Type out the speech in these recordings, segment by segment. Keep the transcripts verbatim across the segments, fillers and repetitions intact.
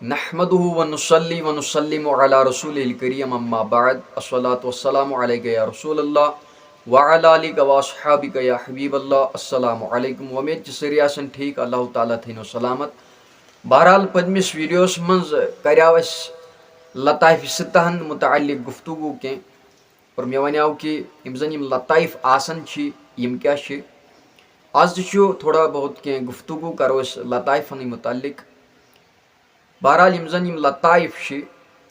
نحمده ونصلي ونسلم على رسوله الكريم، أما بعد. الصلاة والسلام عليك يا رسول الله وعلى آلك وأصحابك يا حبيب الله. السلام عليكم. وۄمید چھِ سٲری آسن ٹھیٖک، اللہ تعالیٰ تھٲینو سلامت. بہرحال، پٔتمِس ویڈیوَس منٛز کریاو اَسہِ لطائف ستہن متعلق گفتگو کینٛہہ، اور مےٚ وَنیو کہِ یِم زَن یِم لطائف آسان چھِ، یِم کیٛاہ چھِ۔ آز تہِ چھُ تھوڑا بہت کینٛہہ گفتگو کَرو أسۍ لطائفَنٕے متعلق۔ بہرحال، یِم زَن یِم لطائف چھِ،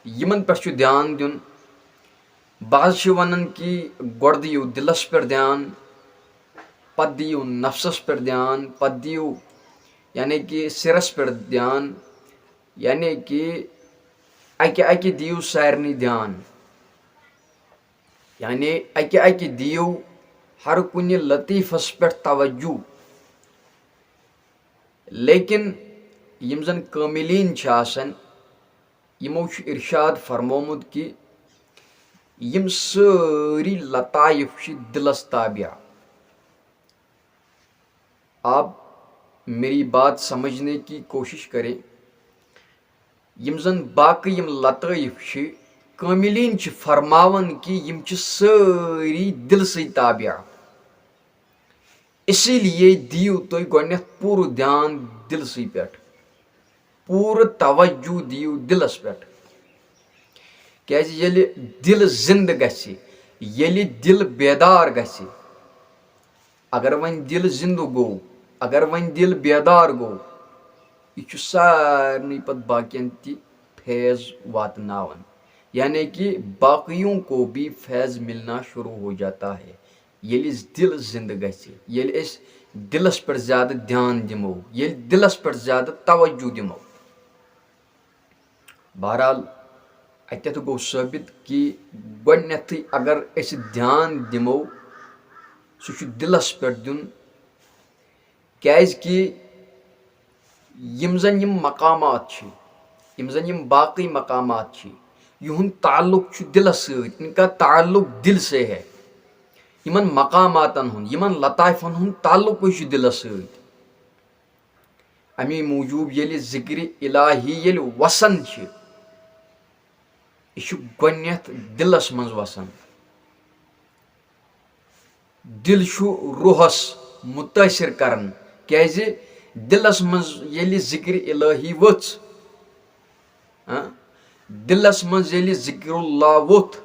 یِمَن پٮ۪ٹھ چھُ دھیان دیُن۔ بعض چھِ وَنان کہِ گۄڈٕ دِیِو دِلَس پٮ۪ٹھ دھیان، پَتہٕ دِیِو نفسَس پٮ۪ٹھ دھیان، پَتہٕ دِیِو یعنی کہِ سِرَس پٮ۪ٹھ دھیان، یعنی کہِ اَکہِ اَکہِ دِیِو سارنٕے دھیان۔ یعنی اَکہِ اَکہِ دِیِو ہر کُنہِ لطیفَس پٮ۪ٹھ توجہ۔ لیکن یِم زَن کٲمِلیٖن چھِ آسان، یِمو چھُ ارشاد فرمومُت کہِ یِم سٲری لطائف چھِ دِلَس تابع۔ آپ میری بات سمجھنے کی کوشش کریں۔ یِم زَن باقٕے یِم لطائف چھِ، کٲمِلیٖن چھِ فرماوان کہِ یِم چھِ سٲری دِلسٕے تابع۔ اسی لیے دِیِو تُہۍ گۄڈٕنٮ۪تھ پوٗرٕ دھیان دِلسٕے پٮ۪ٹھ، پوٗرٕ توجہ دِیِو دِلَس پٮ۪ٹھ۔ کیٛازِ ییٚلہِ دِل زِندٕ گژھِ، ییٚلہِ دِل بیدار گژھِ، اگر وۄنۍ دِل زِندٕ گوٚو، اگر وۄنۍ دِل بیدار گوٚو، یہِ چھُ سارنٕے پَتہٕ باقیَن تہِ فیض واتناوان۔ یعنی کہ باقیوں کو بھی فیض ملنا شروع ہو جاتا ہے۔ ییٚلہِ أسۍ دِل زِندٕ گژھِ، ییٚلہِ أسۍ دِلَس پٮ۪ٹھ زیادٕ دھیان دِمو، ییٚلہِ دِلَس پٮ۪ٹھ زیادٕ توجہ دِمو۔ بہرحال، اَتٮ۪تھ گوٚو ثٲبت کہِ گۄڈٕنٮ۪تھٕے اگر أسۍ دھیان دِمو، سُہ چھُ دِلَس پٮ۪ٹھ دیُن، کیٛازِ کہِ یِم زَن یِم مقامات چھِ، یِم زَن یِم باقٕے مقامات چھِ، یِہُنٛد تعلق چھُ دِلَس سۭتۍ، ان کا تعلق دل سے ہے۔ یِمَن مقاماتَن ہُنٛد، یِمَن لطائفَن ہُنٛد تعلقٕے چھُ دِلَس سۭتۍ۔ اَمی موٗجوٗب ییٚلہِ ذِکرِ الٰہی ییٚلہِ وَسان چھِ، یہِ چھُ گۄڈٕنٮ۪تھ دِلَس منٛز وَسان۔ دِل چھُ روحَس مُتٲثِر کران، کیٛازِ دِلَس منٛز ییٚلہِ ذِکرِ الٰہی ؤژھ، ہاں، دِلَس منٛز ییٚلہِ ذِکرُ اللہ ووٚتھ،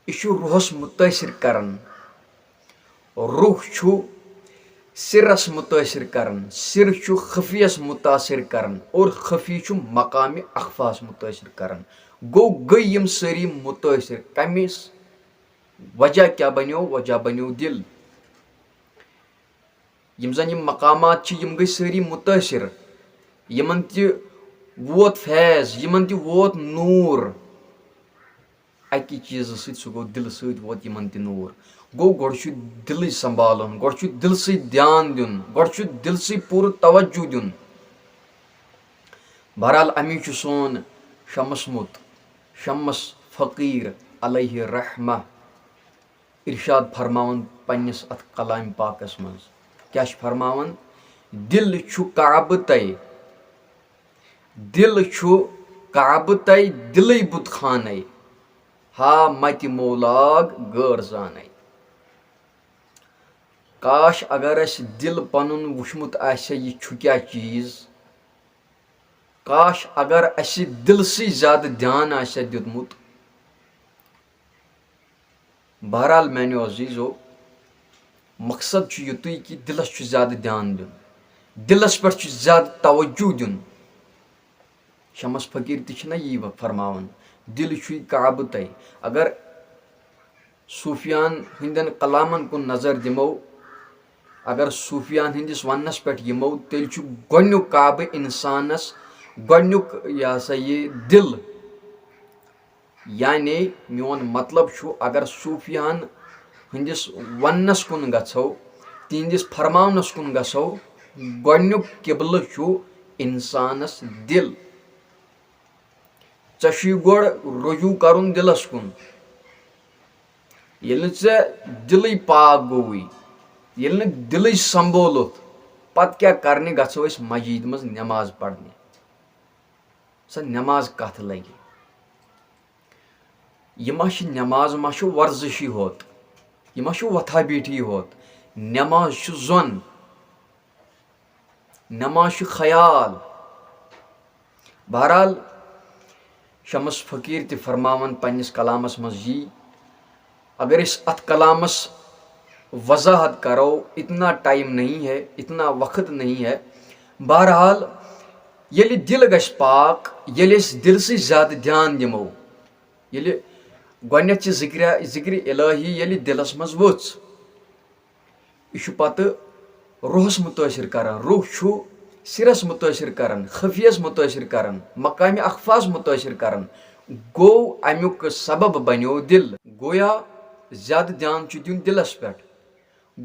یہِ چھُ روحَس مُتٲثِر کران۔ روح چھُ سِرَس مُتٲثِر کران، سِر چھُ خفیَس مُتٲثِر کران، اور خفی چھُ مقامِ اخفاہَس مُتٲثِر کران۔ گوٚو، گٔے یِم سٲری مُتٲثِر۔ کَمِس؟ وجہ کیٛاہ بنیو؟ وجہ بنیو دِل۔ یِم زَن یِم مقامات چھِ، یِم گٔے سٲری مُتٲثِر۔ یِمَن تہِ ووت فیض، یِمَن تہِ ووت نوٗر۔ اَکہِ چیٖزٕ سۭتۍ، سُہ گوٚو دِلہٕ سۭتۍ ووت یِمَن تہِ نوٗر۔ گوٚو، گۄڈٕ چھُ دِلٕے سنبھالُن، گۄڈٕ چھُ دِلسٕے دھیان دیُن، گۄڈٕ چھُ دِلسٕے پوٗرٕ توجہ دیُن۔ بہرحال، اَمی چھُ سون شمس مُت، شمس فقیٖر علیہ رحمہ ارشاد فرماوان پننِس اَتھ کلام پاکَس منٛز۔ کیٛاہ چھُ فرماوان؟ دِل چھُ کعبہٕ تَے، دِل چھُ کعبہٕ تَے، دِلٕے بُت خانَے، ہا مَتہِ مولاگ غٲر زانَے۔ کاش اگر اَسہِ دِل پَنُن وُچھمُت آسہِ ہا، یہِ چھُ کیٛاہ چیٖز۔ کاش اگر اَسہِ دِلسٕے زیادٕ دھیان آسہِ ہا دیُتمُت۔ بہرحال میانیو عزیزو، مقصد چھُ یُتُے کہِ دِلس چھُ زیادٕ دھیان دیُن، دِلس پٮ۪ٹھ چھُ زیادٕ توجہ دیُن۔ شمس فقیٖر تہِ چھِنہ یی فرماوان، دِل چھُے کعبہٕ تَے۔ اگر صوٗفیان ہٕنٛدٮ۪ن کلامن کُن نظر دِمو، اگر صوٗفیان ہٕنٛدِس وننس پٮ۪ٹھ یِمو، تیٚلہِ چھُ گۄڈٕنیُک کعبہٕ انسانس، گۄڈٕنیُک، یہِ ہسا یہِ، دِل۔ یعنی میون مطلب چھُ، اگر صوٗفیان ہٕنٛدِس وننس کُن گژھو، تِہنٛدِس فرماونس کُن گژھو، گۄڈٕنیُک قبلہٕ چھُ انسانس دِل۔ ژےٚ چھُے گۄڈٕ رجوع کرُن دِلس کُن۔ ییٚلہِ نہٕ ژےٚ دِلٕے پاک گوٚوُے، ییٚلہِ نہٕ دِلٕے سنبھولُتھ، پتہٕ کیٛاہ کرنہِ گژھو أسۍ مسجد منٛز نماز پرنہِ؟ سۄ نٮ۪ماز کَتھ لَگہِ؟ یہِ ما چھِ نٮ۪ماز، ما چھُ ورزشی ہوت، یہِ ما چھُ وۄتھا بیٖٹھی ہوت۔ نٮ۪ماز چھُ زۄن، نٮ۪ماز چھُ خیال۔ بہرحال، شمس فقیٖر تہِ فرماوان پننِس کلامس منٛز یی، اگر أسۍ اتھ کلامس وضاحت کرو، اتنا ٹائم نہیں ہے، اتنا وقت نہیں ہے۔ بہرحال، ییٚلہِ دِل گژھِ پاک، ییٚلہِ أسۍ دِلسٕے زیادٕ دھیان دِمو، ییٚلہِ گۄڈٕنٮ۪تھ چھِ ذِکرِ، ذِکرِ الٰہی ییٚلہِ دِلس منٛز ؤژھ، یہِ چھُ پتہٕ روحس مُتٲثر کران۔ روح چھُ سِرس مُتٲثر کران، خفیس مُتٲثر کران، مقامِ اخفاہس مُتٲثر کران۔ گوٚو، امیُک سبب بنیو دِل۔ گویا زیادٕ دھیان چھُ دیُن دِلس پٮ۪ٹھ۔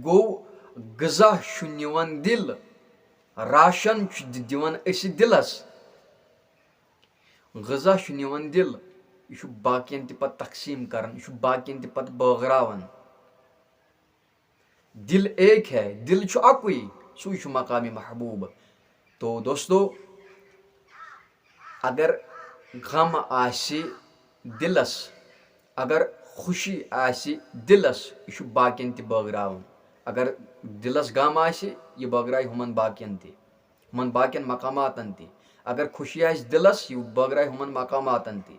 گوٚو، غذا چھُ نِوان دِل، راشن چھُ دِ-، دِوان أسۍ دِلس۔ غذا چھُ نِوان دِل، یہِ چھُ باقین تہِ پتہٕ تقسیٖم کران، یہِ چھُ باقین تہِ پتہٕ بٲگراوان۔ دِل ایک ہے، دِل چھُ اَکُے، سُے چھُ مقامِ محبوب۔ تو دوستو، اگر غم آسہِ دِلس، اگر خوشی آسہِ دِلس، یہِ چھُ باقین تہِ بٲگراوُن۔ اگر دِلس غم آسہِ، یہِ بٲگرایہِ ہُمن باقین تہِ، ہُمن باقین مقاماتن تہِ۔ اگر خوشی آسہِ دِلس، یہِ بٲگرایہِ ہُمن مقاماتن تہِ۔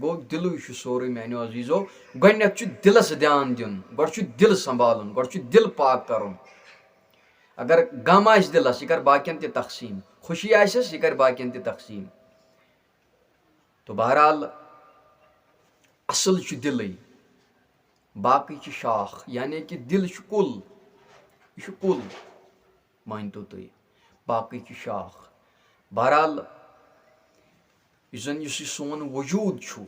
گوٚو، دِلٕے چھُ سورُے، میانیو عزیزو۔ گۄڈٕنٮ۪تھ چھُ دِلس دھیان دیُن، گۄڈٕ چھُ دِل سنبھالُن، گۄڈٕ چھُ دِل پاک کرُن۔ اگر غم آسہِ دِلس، یہِ کرِ باقین تہِ تقسیٖم، خوشی آسٮ۪س، یہِ کرِ باقین تہِ تقسیٖم۔ تو بہرحال، اصل چھُ دِلٕے، باقٕے چھِ شاخ، یعنی کہِ دِل چھُ کُل، یہِ چھُ کُل، مٲنۍ تو تُہۍ، باقٕے چھِ شاخ۔ بہرحال، یُس زن یُس یہِ سون وجوٗد چھُ،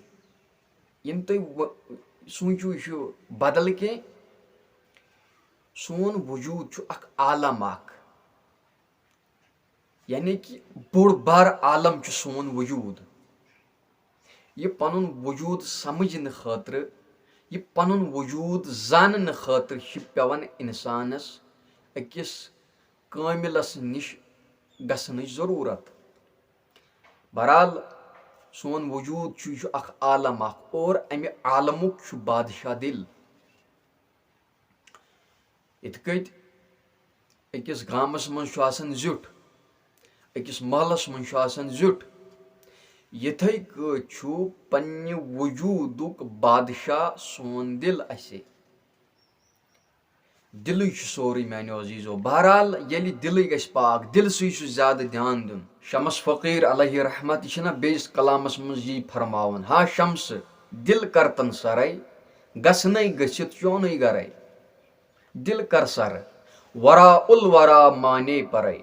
یِم تُہۍ و-، سوٗنٛچِو، یہِ چھُ بدل کینٛہہ۔ سون وجوٗد چھُ اکھ عالم اکھ، یعنی کہِ بوٚڑ بار عالم چھُ سون وجوٗد۔ یہِ پنُن وجوٗد سمجھنہٕ خٲطرٕ، یہِ پنُن وجوٗد زاننہٕ خٲطرٕ چھِ پٮ۪وان انسانس أکِس کٲمِلس نِش گژھنٕچ ضروٗرت۔ بہرحال، سون وجوٗد چھُ، یہِ چھُ اکھ عالم اکھ، اور امہِ عالمُک چھُ بادشاہ دِل۔ یِتھ کٔنۍ أکِس گامس منٛز چھُ آسان زیُٹھ، أکِس محلس منٛز چھُ آسان زیُٹھ، یِتھے کٔنۍ چھُ پننہِ وجوٗدُک بادشاہ سون دِل اسہِ۔ دِلٕے چھُ سورُے، میانیو عزیزو۔ بہرحال، ییٚلہِ دِلٕے گژھِ پاک، دِلسٕے چھُ زیادٕ دھیان دیُن۔ شمس فقیٖر علیہ رحمت، یہِ چھُنہ بیٚیِس کلامس منٛز یی فرماوان، ہا شمس، دِل کر تن سرے، گژھنَے گٔژھِتھ چونُے گرے۔ دِل کر سر، ورا الورا مانے پرے،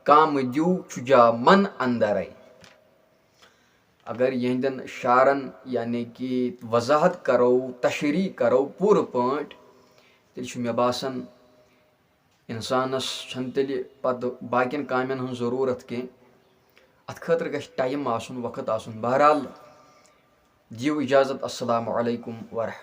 کام دیو چھُ جا من اندرے۔ اگر یِہنٛدٮ۪ن شعرن، یعنی کہِ وضاحت کرو، تشریح کرو پوٗرٕ پٲٹھۍ، تیٚلہِ چھُ مےٚ باسان، انسانس چھنہٕ تیٚلہِ پتہٕ باقین کامٮ۪ن ہٕنٛز ضروٗرت کینٛہہ۔ اتھ خٲطرٕ گژھِ ٹایم آسُن، وقت آسُن۔ بہرحال، دِیِو اجازت۔ السلام علیکم ورحمۃ۔